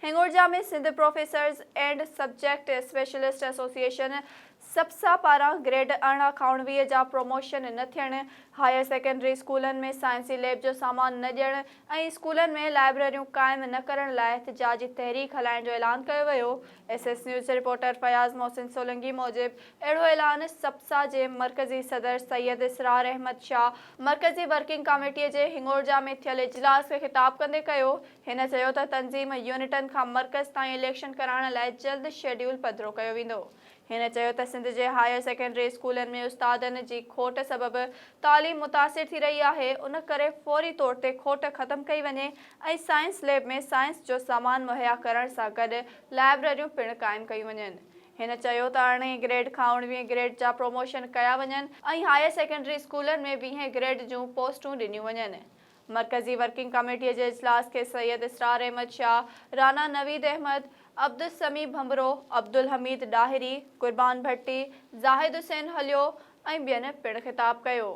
Hingorja ۾ Sindh professors and subject specialist association SPSA پاران grade 18 کان 19 جا پروموشن نه ٿيڻ، هائير سيڪنڊري اسڪولن ۾ سائنسي ليب جو سامان نه ڏيڻ ۽ اسڪولن ۾ لائبريريون قائم نه ڪرڻ لاء احتجاجي تحريڪ هلائڻ جو اعلان ڪيو ويو. ايس ايس نيوز جي رپورٽر فياض محسن سولنگي موجب اهڙو اعلان سپسا جي مرڪزي صدر سيد اسرار احمد شاهه مرڪزي ورڪنگ ڪاميٽي جي هنڱورجا ۾ ٿيل اجلاس کي خطاب ڪندي ڪيو. هن چيو ته تنظيم يونٽن کان مرڪز تائين اليڪشن ڪرائڻ لاء جلد شيڊيول پڌرو ڪيو ويندو. هن چيو ته سنڌ جي هائير سيڪنڊري اسڪولن ۾ استادن جي کوٽ سبب تعليم متاثر ٿي رهي آهي، ان ڪري فوري طور تي کوٽ ختم ڪئي وڃي ۽ سائنس ليب ۾ سائنس جو سامان مهيا ڪرڻ سان گڏ لائبريريون پڻ قائم ڪيون وڃن. هن چيو ته ارڙهين گريڊ کان اڻويهين گريڊ جا پروموشن ڪيا وڃن ۽ هائير سيڪنڊري اسڪولن ۾ ويهين گريڊ جون پوسٽون ڏنيون وڃن. مرڪزي ورڪنگ ڪميٽي جي اجلاس کي سيد اسرار احمد شاهه، رانا نويد احمد، عبدالسميع ڀنڀرو، عبدالحميد ڏاهري، قربان ڀٽي، زاهد حسين هليو ۽ ٻين پڻ خطاب ڪيو.